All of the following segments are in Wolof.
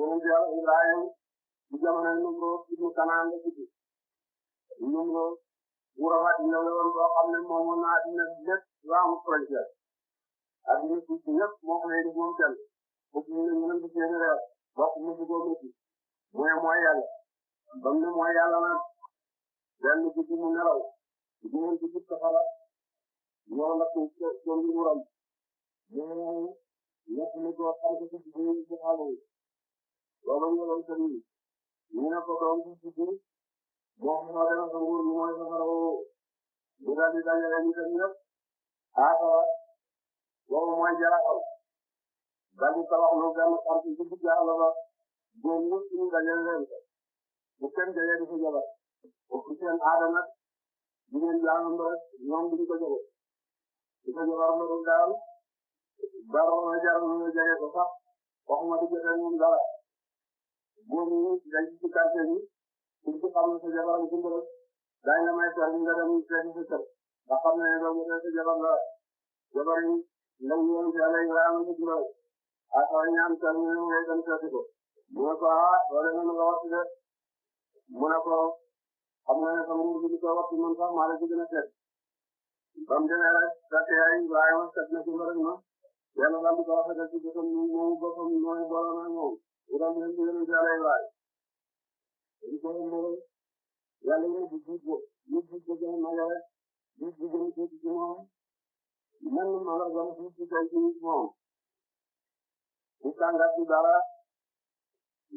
yonent Yàlla Ibrahima ci jamono Numruud ibnu Kanaan la tudd. Numruud buur a dina la woon boo xam ne moomoon na addina bi lépp lu am frontière addina suuf si yëpp moo ko yëg moom kenn fukki ñu ne ñeneen fukki yéen réew bokk mu si góob ci mu ne mooy yàlla ba mu ne mooy yàlla nag benn guddi mu nelaw jigéen ci guddi safara ñëw nag ko ngi mu ram mu nekk ni ko xam ko ci jigéen ci xale yi loolu ñëwal sëriñ yi ñu ne ko doom ci guddi moo xam ne sa nguur gi mooy safara woo bu daal di dajale ñu dem ñëpp aafara boobu mooy jaraxal daal di tabax lu benn xar ci digg yàlla ba góor ñëpp ñu dajale leen ko bu kenn jëlee di ko jabar bu seen aada nag jigéen jaamam rek ñoom duñ ko jëlee di ko jabar ma doon daal dara na jar na jege ko sax waxuma di jotee moom dara góor ñi dañ ci quartier bi suñ ci xam ne sa jabaram ci mbërëb daañu la may tool nga dem seeti sa kër nga xam ne doomu sa jabar la jabar yi ndaw yoon ci Yàlla Ibrahima ci mbërëb ak ñaan tool ñu ne ngay dem seeti ko mu ne ko loolu nga nga wax de mu ne ko xam nga ne sa nguur gi di ko wax man sax maa la ci gën a seet ba mu demee rek fekk yaay Ibrahima seet na ci mbërëb ma Yàlla daal di ko rafetal ci bëtam moomu boppam mooy borom ak moom itam leen ci yonent Yàlla Ibrahima di ko yàlla yëpp di ko yëpp di ko gën a magale yëpp di gën a tuuti ci moom man ma la gën a tuuti ci moom bu tàngaat ci dara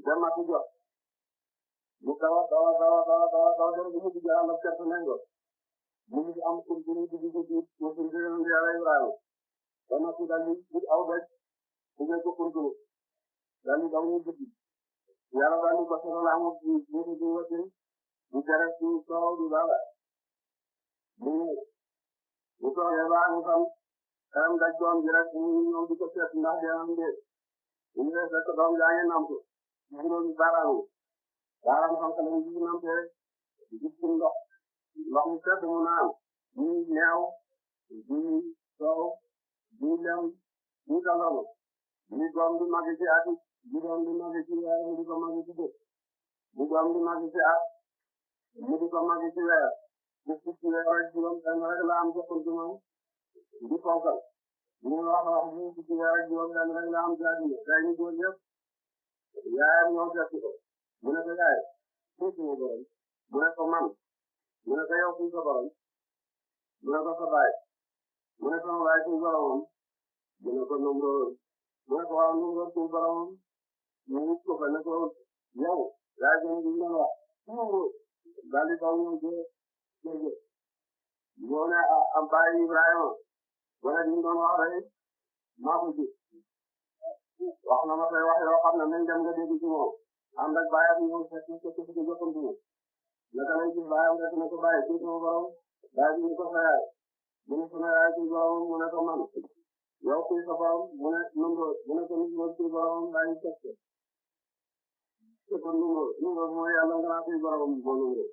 demati jot bu dawa dem bu mujj jaral ak certe nengo mu ngi am pour bu ñu dugg ci pour yonent Yàlla Ibrahima demati daal di aw daj bu ngeen ko pour daal di daw ñu dugg yàlla daal di ko soxla amul bu wàcce bu tere ci soow du dara bu soobee baax ñu xam xelam daj doom ji rek ñu ñëw di ko seet ndax dee am dee ñu ngi lay fekk doom jaa ngi namp juróomi baaraam xam nga ñu ngi nampee gis ci ndox mu sedd mu naan ñuy neew ñuy soow ñuy lem ñuy tàngalu ñu doom di màgg ci at ñu doom di màgg ci weer mu di ko màgg ci bët ñu doom di màgg ci at mu di ko màgg ci weer bu fukki weer rek juróom benn rek la am jokkul ci moom di fonkal ñu wax bu fukki weer rek juróom benn rek la am jaajëf day ñu góor yëpp yaayam ñoo fekk ko mu ne ko yaay suuf si mu borom mu ne ko man mu ne ko yow suuf sa borom mu ne ko sa baay mu ne sama baay suuf boromam mu ne ko Numruud mu ne ko waaw Numruud suuf boromam mu ngi ko fa ne ko yow yaa gën di ñu wax daal di taw ñëw jërëjëf ñoo ne am baay Ibrahima wala ñu doon wax rek maa ko ji wax na ma koy wax yoo xam ne nañ dem nga dégg ci moom ànd ak baayam ñëw fekk ko ci ci jokkantu naka lay gis baayam rek ne ko bàyyi ci sama borom baay bi ñu ko sa yaay mu ne sama yaay ci borom mu ne ko man yow kuy sa borom mu ne Numruud mu ne ko Numruud ci borom bàyyi fekk ko Numruud mooy yàlla nga naa kuy borom moo Numruud